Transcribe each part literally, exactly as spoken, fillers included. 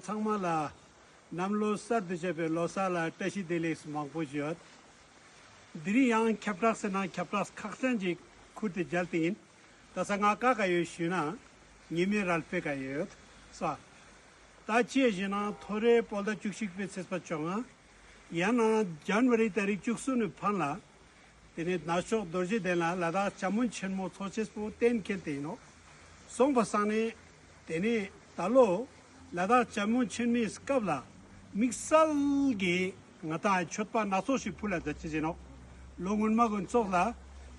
ཚང་མ་ལ་གནམ་ལོ་གསར་དུ་བཞད་པའི་ལོ་གསར་ལ་བཀྲ་ཤིས་བདེ་ལེགས་མང་པོ་ཞུ་ཡོད། དེ་རིང་ཡང་ཁྱབ་བསྒྲགས་ཟེར་ན་ཁྱབ་བསྒྲགས་ཁག་ཅན་ཅིག་ཁུར་ཏེ་མཇལ་ཏེ་ཡིན། ད་ས་ང་ཀ་ག་ཡོད་ཞུས་ན་ཉི་མའི་རལ་པའི་ཀ་ཡོད་ས། ད་ཅི་ཞུས་ན་ཐོ་རེ་བོད་ཟླ་བཅུ་གཅིག་པའི་ཚེས་པ་བཅོ་ལྔ། ཡང་ན་ཇན་ཝ་རི་ཏ་རིག་བཅུ་གསུམ་ནས་ཕན་ལ། དེ་ནས་ནག་ཕྱོགས་རྡོ་རྗེ་གདན་ལ་ལ་དྭགས་བྱམས་པ་ཆེན་མོ་ཚོགས་ཆེན་པོ་གཏན་འཁེལ་ཏེ་ཡིན་ནོག། སོང་པ་སང་ནས་དེ་ནས་ད་ལོ་ལ་དྭགས་བྱམས་པ་ཆེན་མོའི་སྐབས་ལ་དམིགས་བསལ་གྱི་ང་ཏང་མཆོད་པ་སྣ་ཚོགས་ཤིག་ཕུལ་ལ་མཛད་ཅེས་ཡིན་ནོག། ལོ་སྔོན་མ་ཀུན་ཚོགས་ལ་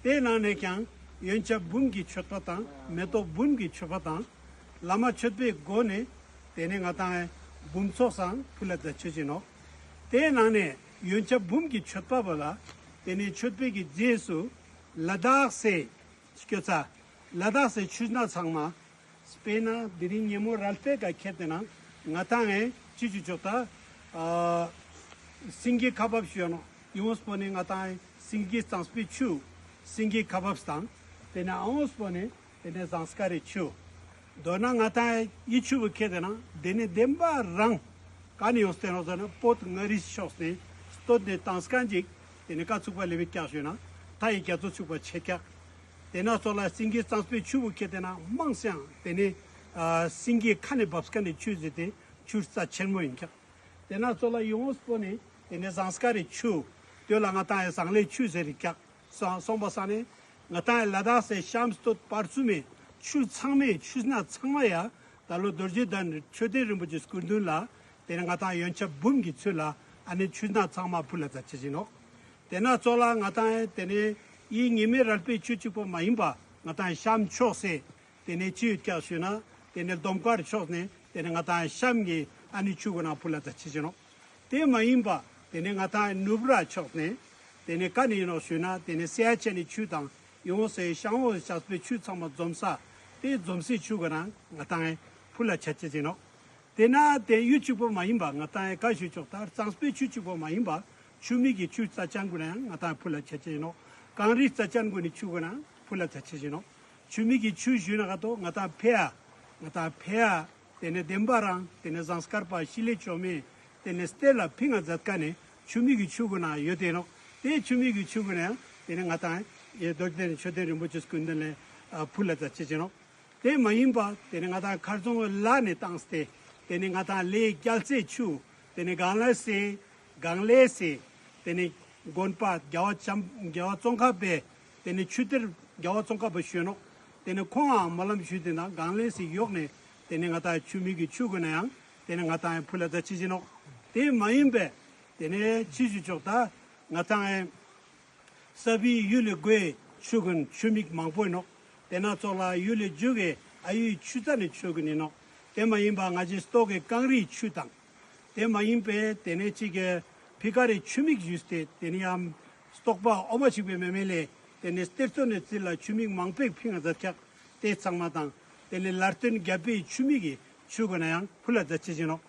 དེའི་ནང་ནས་ཀྱང་ཡོན་ཆབ་འབུམ་གྱི་མཆོད་པ་དང་མེ་ཏོག་འབུམ་གྱི་མཆོད་པ་དང་བླ་མ་མཆོད་པའི་སྒོ་ནས་དེ་ནས་ང་ཏང་འབུམ་ཚོགས་སང་ཕུལ་ལ་མཛད་ཅེས་ཡིན་ནོག། དེའི་ནང་ནས་ཡོན་ཆབ་འབུམ་གྱི་མཆོད་པ་བོ་ལ་དེ་ནས་མཆོད་པའི་གི་རྗེས་སུ་ལ་དྭགས་སི་སྐྱོད་ཚ། ལ་དྭགས་སི་ཆུ་སྣ་ཚང་མ། དཔེར་ན་དེ་རིང་ཉིན་མོ་རལ་པའི་ཀ་ཁྱེར་ཏེ་ན་ང་ཏང་ངི་ཅི་ཅི་ཅོག་ད་ཨ་སེང་གེ་ཁ་འབབ་ཞུ་ཡོད་ནོག། ཡོངས་པོ་ནི་ང་ཏང་ངི་སེང་གེ་གཙང་པོའི་ཆུ་སེང་གེ་ཁ་འབབ་དང་དེ་ནས་ཨོངས་པོ་ནི་དེ་ནས་ཟངས་དཀར་རི་ཆུ། མདོར་ན་ང་ཏང་ངི་ཆུ་བོ་ཁྱེར་ཏེ་ན་དེ་ནས་བདེན་པ་རང་ག་ནས་ཡོངས་ཏེ་ནོག་ཟེར་ན་བོད་མངའ་རིས་ཕྱོགས་ནས་སྟོད་ནས་དང་སྐང་ཅིག་དེ་ནས་ཀ་ཚུགས་པ་ལེབ་བི་ཀྱག་ཞུས་ན་མཐའ་ཡི་རྒྱ་མཚོ་ཚུགས་པ་ཆེ་ཀྱག། དེ་ན་ཚོ་ལ་སེང་གེ་གཙང་པོའི་ཆུ་བོ་ཁྱེར་ཏེ་ན་མང་སེ་ཡང་དེ་ནས་ཨ་སེང་གེ་ཁ་ནས་འབབ་ཀ་ནས་ཆུ་ཟེར་ཏེ་ཆུ་རྩ་ཆེན་མོ་ཡིན་ཀྱག། དེ་ན་ཚོ་ལ་ཡོངས་པོ་ནི་དེ་ནས་ཟངས་དཀར་རི་ཆུ་དེ་ལ་ང་ཏང་ངི་ཟངས་ལེའི་ཆུ་ཟེར་རི་ཀྱག། སོང་སོང་པ་སང་ནས་ང་ཏང་ངི་ལ་དྭགས་སི་གཤམ་སྟོད་བར་གསུམ་མི་ཆུ་ཚང་མའི་ཆུ་སྣ་ཚང་མ་ཡ་ད་ལོ་རྡོ་རྗེ་གདན་མཆོད་རྟེན་རིན་པོ་ཆེ་སྐུ་མདུན་ལ་དེ་ནས་ང་ཏང་ངི་ཡོན་ཆབ་འབུམ་གྱི་ཚུལ་ལ་ཨ་ནི་ཆུ་སྣ་ཚང་མ་ཕུལ་ལ་མཛད་ཅེས་ཡིན་ནོག། དེ་ན་ཚོ་ལ་ང་ཏང་ངི་དེ་ནས་ཡི་ཉི་མའི་རལ་པའི་ཆུ་གཅིག་པོ་མ་ཡིན་པ་ང་ཏང་ངི་གཤམ་ཕྱོགས་སི་དེ་ནས་ཅི་ཡོད་ཀྱག་ཞུས་ན་དེ་ནས་ལྡོམ་དཀར་ཕྱོགས་ནས་དེ་ནས་ང་ཏང་ངི་གཤམ་གྱི་ཨ་ནི་ཆུ་གུན་ན་ཕུལ་ལ་མཛད་ཅེས་ཡིན་ནོག། དེ་མ་ཡིན་པ་དེ་ནས་ང་ཏང་ངི་ནུབ་ར་ཕྱོགས་ནས་དེ་ནས་ཀ་ནས་ཡིན་ནོག་ཞུས་ན་དེ་ནས་སེ་ཡ་ཆེན་ནི་ཆུ་དང་ཡོངས་སི་ཤང་འོག་ཞགས་པའི་ཆུ་ཚང་མ་འཛོམས་ས་དེ་འཛོམས་སའི་ཆུ་གུན་ན་ང་ཏང་ངི་ཕུལ་ལ་མཛད་ཅེས་ཡིན་ནོག། དེ་ན་དེ་ཡུལ་གཅིག་པོ་མ་ཡིན་པ་ང་ཏང་ངི་ཀ་ཞུ་ཆོག་ད་གཙང་པོའི་ཆུ་གཅིག་པོ་མ་ཡིན་པ་ཆུ་མིག་གི་ཆུ་རྩ་ཅན་གུན་ན་ཡང་ང་ཏང་ཕུལ་ལ་མཛད་ཅེས་ཡིན་ནོག། གངས་རི་རྩ་ཅན་གུན་ནི་ཆུ་གུན་ན་ཕུལ་ལ་མཛད་ཅེས་ཡིན་ནོག། ཆུ་མིག་གི་ཆུ་ཞུས་ན་ག་ཏོ་ང་ཏང་ཕེ་ཡ་ང་ཏང་ཕེ་ཡ་དེ་ནས་བདེན་པ་རང་དེ་ནས་ཟངས་དཀར་པ་ཤི་ལེ་བཅོ་མི་དེ་ནས་གཏེར་ལ་ཕིང་ང་མཛད་ཀ་ནས་ཆུ་མིག་གི་ཆུ་གུན་ན་ཡོད་དེ་ནོག། དེ་ཆུ་མིག་གི་ཆུ་གུན་ན་ཡང་དེ་ནས་ང་ཏང་ངི་རྡོ་རྗེ་གདན་མཆོད་རྟེན་རིན་པོ་ཆེ་སྐུ་མདུན་ལ་ཨ་ཕུལ་ལ་མཛད་ཅེས་ཡིན་ནོག། དེ་མ་ཡིན་པ་དེ་ནས་ང་ཏང་མཁར་རྫོང་ལ་ནས་བཏང་སྟེ་དེ་ནས་ང་ཏང་ལེ་རྒྱལ་རྩེ་ཆུ་དེ་ནས་གངས་ལས་སེ་གངས་ལས་སེ་དེ་ནས་དགོན་པ་རྒྱལ་བ་བྱམས་རྒྱལ་བ་ཙོང་ཁ་པའི་དེ་ནས་ཆུ་གཏེར་རྒྱལ་བ་ཙོང་ཁ་པ་ཞུས་ནོག། དེ་ནས་ཁོང་ངང་སྨོན་ལམ་ཞུས་ཏེ་ན་གངས་ལས་སེ་ཡོག་ནས་དེ་ནས་ང་ཏང་ཆུ་མིག་གི་ཆུ་གུན་ན་ཡང་དེ་ནས་ང་ཏང་ཕུལ་ལ་མཛད་ཅེས་ཡིན་ནོག། དེ་མ་ཡིན་པའི་དེ་ནས་ཅི་ཞུ་ཆོག་ད་ང་ཏང་ངི་ས་བི་ཡུལ་ལི་སྒོའི་ཆུ་གུན་ཆུ་མིག་མང་པོ་ཡིན་ནོག། དེ་ན་ཚོ་ལ་ཡུལ་ལི་རྒྱུག་གི་ཨ་ཡུའི་ཆུ་རྩ་ནི་ཆུ་གུན་ཡིན་ནོག། དེ་མ་ཡིན་པ་ང་ཅི་སྟོག་གི་གངས་རིའི་ཆུ་དང་། དེ་མ་ཡིན་པའི་དེ་ནས་ཅིག་གི་ཕི་ཀ་རི་ཆུ་མིག་ཞུས་ཏེ་དེ་ནས་ཡང་སྟོག་པ་འོ་མ་ཞིག་པའི་མེ་མེ་ལས་དེ་ནས་གཏེར་མཛོད་ནས་རྩི་ལ་ཆུ་མིག་མང་པོ་ཕིང་ང་མཛད་ཀྱག། དེ་ཚང་མ་དང་དེ་ནས་ལར་སྟོན་རྒྱལ་པོའི་ཆུ་མིག་གི་ཆུ་གུན་ན་ཡང་ཕུལ་ལ་མཛད་ཅེས་ཡིན་ནོག།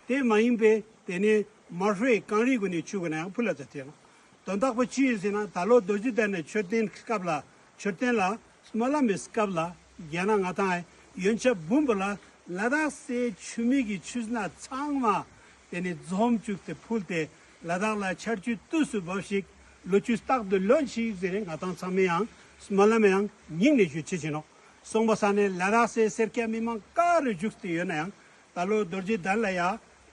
དེ་མ་ཡིན་པའི་དེ་ནས་མར་ཧྲོའི་གངས་རི་གུན་ནི་ཆུ་གུན་ན་ཡང་ཕུལ་ལ་མཛད་ཅེས་ཡིན་ནོག། དོན་དག་པོ་ཅི་ཡིན་ཟེར་ན་ད་ལོ་རྡོ་རྗེ་གདན་ནས་མཆོད་རྟེན་སྐབས་ལ་མཆོད་རྟེན་ལ་སྨོན་ལམ་མི་སྐབས་ལ་རྒྱ་ན་ང་ཏང་ཡོན་ཆབ་འབུམ་པོ་ལ་ལ་དྭགས་སི་ཆུ་མིག་གི་ཆུ་སྣ་ཚང་མ་དེ་ནས་འཛོམས་བཅུག་སྟེ་ཕུལ་ཏེ་ལ་དྭགས་ལ་ཆར་ཆུ་དུས་སུ་འབབ་ཤིག། ལོ་ཆུ་རྟག་ཏུ་ལོན་ཤིག་ཟེར་ནས་ང་ཏང་ཚང་མས་ཡང་སྨོན་ལམ་ཡང་སྙིང་ནས་ཞུ་ཅེས་ཡིན་ནོག། སོང་པ་སང་ནས་ལ་དྭགས་སི་སེར་སྐྱ་མི་མང་ག་རུ་བཞུགས་ཏེ་ཡོད་ན་ཡང་ད་ལོ་རྡོ་རྗེ་གདན་ལ་ཡ་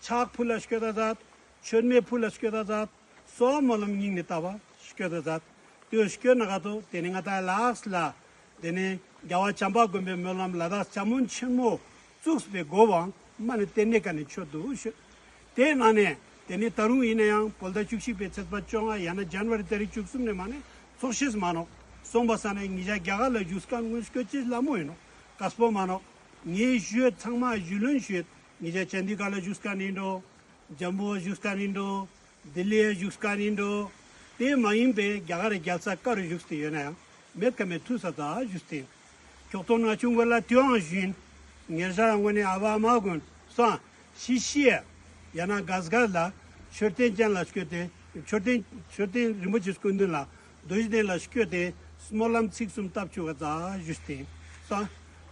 ཕྱག་ཕུལ་ལ་སྐྱོད་ད་མཛད། མཆོད་མེ་ཕུལ་ལ་སྐྱོད་ད་མཛད། སོགས་སྨོན་ལམ་སྙིང་ནས་བཏབ་པ་སྐྱོད་ད་མཛད། དེ་སྐྱོད་ན་ག་ཏོ་དེ་ནས་ང་ཏང་ལ་དྭགས་ལ་དེ་ནས་རྒྱལ་བ་བྱམས་པ་མགོན་པོའི་སྨོན་ལམ་ལ་དྭགས་བྱམས་པ་ཆེན་མོ་བཙུགས་པའི་འགོ་བའང་མ་ནི་དེ་ནས་ཀ་ནས་ཆོད་དུ་ཞུ། དེ་ནང་ནས་དེ་ནས་ད་རུང་ཡིན་ན་ཡང་བོད་ཟླ་བཅུ་གཅིག་པའི་ཚེས་པ་བཅོ་ལྔ་ཡང་ན་ཇན་ཝ་རི་ཏ་རིག་བཅུ་གསུམ་ནས་མ་ནི་ཚོགས་ཤེས་མ་ནོག། སོང་པ་སང་ནས་ཉེ་ཞ་རྒྱ་གར་ལ་བཞུགས་མཁན་ཀུན་སྐྱོད་ཅེས་ལ་མོ་ཡིན་ནོག། དཀའ་སྤོ་མ་ནོག། ངའི་ཞུ་ཡོད་ཚང་མ་ཞུ་ལོན་ཞུ་ཡོད། ཉེ་ཞ་ཅན་དི་གྷར་ལ་བཞུགས་མཁན་ཡིན་འགྲོ། ཇམ་མུ་བ་བཞུགས་མཁན་ཡིན་འགྲོ། ལྡི་ལི་ཡ་བཞུགས་མཁན་ཡིན་འགྲོ། དེ་མ་ཡིན་པའི་རྒྱ་གར་རྒྱལ་ས་ག་རུ་བཞུགས་ཏེ་ཡོད་ན་ཡང་མེད་ཀ་མེད་ཐུགས་ས་ད་བཞུགས་ཏེ་ཡིན། ཁྱོག་ཏོ་ན་ཆུང་གོ་ལ་དུའང་བཞིན། ཉེར་ཤར་ངོས་ནས་ཨ་བ་མ་གུན་སོང་ཤི་ཤི་ཡ་ཡང་ན་གས་གས་ལ་མཆོད་རྟེན་ཅན་ལ་སྐྱོད་དེ་མཆོད་རྟེན་མཆོད་རྟེན་རིན་པོ་ཆེ་སྐུ་མདུན་ལ་རྡོ་རྗེ་གདན་ལ་སྐྱོད་དེ་སྨོན་ལམ་ཚིག་གསུམ་བཏབ་ཆུག་ག་ཙ་བཞུགས་ཏེ་ཡིན། སོང་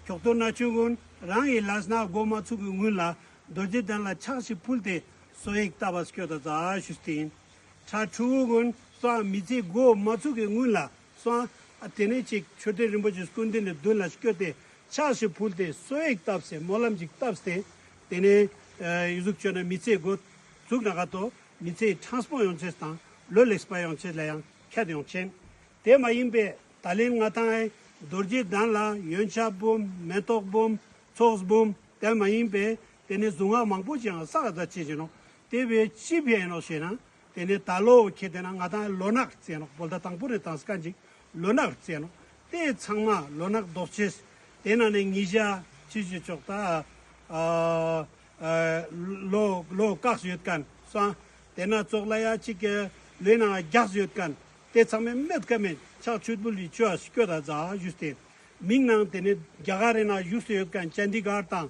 ཁྱོག་ཏོ་ན་ཆུང་གུན་རང་གི་ལས་སྣ་འགོ་མ་ཚུགས་ཀྱི་སྔུན་ལ། རྡོ་རྗེ་གདན་ལ་ཕྱག་ཞིག་ཕུལ་ཏེ་གསོལ་ཡིག་བཏབ་པ་སྐྱོད་ད་ཟ་ཞུས་ཏེ་ཡིན། ཕྲུ་གུ་གུན་སོང་མི་ཚེ་འགོ་མ་ཚུགས་ཀྱི་སྔུན་ལ་སོང་ཨ་དེ་ནས་ཅིག་མཆོད་རྟེན་རིན་པོ་ཆེ་སྐུ་མདུན་ནས་མདུན་ལ་སྐྱོད་དེ་ཕྱག་ཞིག་ཕུལ་ཏེ་གསོལ་ཡིག་བཏབ་སྟེ་སྨོན་ལམ་ཅིག་བཏབ་སྟེ་དེ་ནས་ཡུ་ཟུག་བཅོས་ན་མི་ཚེ་འགོ་ཚུགས་ན་ག་ཏོ་མི་ཚེ་ཕྲང་སྤོང་ཡོང་ཅེས་དང་ལོ་ལེགས་པ་ཡོང་ཅེས་ལ་ཡང་ཁྱད་ཡོང་ཅེས། དེ་མ་ཡིན་པའི་ད་ལན་ང་ཏང་ཨེ་རྡོ་རྗེ་གདན་ལ་ཡོན་ཆབ་འབུམ་མེ་ཏོག་འབུམ་ཚོགས་འབུམ་དེ་མ་ཡིན་པའི་དེ་ནས་གཟུངས་སྔགས་མང་པོ་ཅིག་ཡང་བསགས་ད་ཅེས་ཅི་ནོག་དེ་བས་ཅི་ཕན་ཡིན་ནོག་ཞེ་ན། དེ་ནས་ད་ལོ་ཁྱེད་དེ་ན་ང་ཏང་ལོ་ནག་ཟེར་ནོག་བོད་ཟླ་དང་པོ་ནས་དང་སྐད་ཅིག་ལོ་ནག་ཟེར་ནོག་དེ་ཚང་མ་ལོ་ནག་ལྡོག་ཅེས། དེ་ན་ནས་ཉི་ཤ་ཅི་ཅི་ཅོག་ད་ཨ་ཨ་ལོ་ལོ་བཀག་ཡོད་མཁན་སོང་། དེ་ན་ཙོགས་ལ་ཡ་ཅིག་གི་ལོའི་ནང་རྒྱགས་ཡོད་མཁན་དེ་ཚང་མས་མེད་ཀ་མེད་ཕྱག་མཆོད་འབུལ་ལི་ཅོ་ཨ་སྐྱོད་ད་ཟ་ཞུས་ཏེ། མིང་ནང་དེ་ནས་རྒྱ་གར་རི་ནང་བཞུགས་སུ་ཡོད་མཁན་ཅན་དི་གར་དང་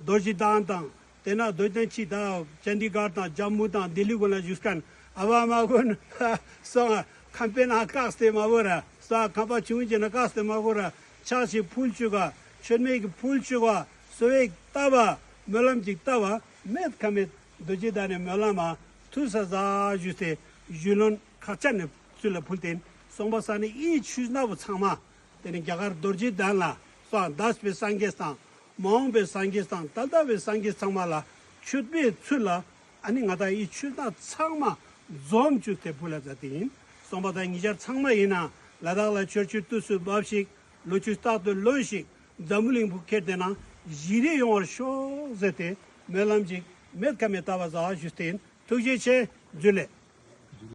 རྡོ་རྗེ་གདན་དང་དེ་ན་རྡོ་རྗེ་གདན་ཅི་དང་ཅན་དི་གར་དང་ཇམ་མུ་དང་ལྡི་ལི་གུན་ལ་བཞུགས་མཁན་ཨ་བ་མ་གུན་སོང་ཨ་ཁང་པའི་ནང་བཀག་སྟེ་མ་བོར་ར་སོང་ཨ་ཁང་པ་ཆུང་ངུ་ཅིག་ནང་བཀག་སྟེ་མ་བོར་ར་ཕྱག་ཞིག་ཕུལ་བཅུག་ག་མཆོད་མེ་གི་ཕུལ་བཅུག་ག་གསོལ་བ་བཏབ་བ་སྨོན་ལམ་ཅིག་བཏབ་བ་མེད་ཀ་མེད་རྡོ་རྗེ་གདན་ནས་སྨོན་ལམ་མ་ཐུགས་ས་ཟ་ཞུས་ཏེ་ཞུས་ལོན་ཁག་ཅན་ནས་ཚུལ་ལ་ཕུལ་ཏེ་སོང་པ་ས་ནས་ཨི་ཆུ་སྣ་བོ་ཚང་མ། དེ་ནས་རྒྱ་གར་རྡོ་རྗེ་གདན་ལ་སོང་འདས་པའི་སངས་རྒྱས་དང་མ་འོངས་པའི་སངས་རྒྱས་དང་ད་ལྟ་བའི་སངས་རྒྱས་ཚང་མ་ལ་མཆོད་པའི་ཚུལ་ལ་ཨ་ནི་ང་ཏང་ཨི་ཆུ་སྣ་ཚང་མ་འཛོམས་བཅུག་སྟེ་ཕུལ་ལ་མཛད་དེ་ཡིན། སོང་པ་དང་ཉེ་ཆར་ཚང་མ་ཡིན་ན་ལ་དྭགས་ལ་ཆོས་ཕྱོགས་དུས་སུ་བབས་ཤིག་ལོ་ཆུ་རྟག་ཏུ་ལོན་ཞིག་འཛམ་བུ་གླིང་བུ་ཁྱེར་ཏེ་ན་ཞི་བདེ་ཡོང་བར་ཤོག་ཟེར་ཏེ་སྨོན་ལམ་ཅིག་མེད་ཀ་མེད་བཏབ་པ་ཟ་ཞུས་ཏེ་ཡིན། ཐུགས་རྗེ་ཆེ། འཇུ་ལེ།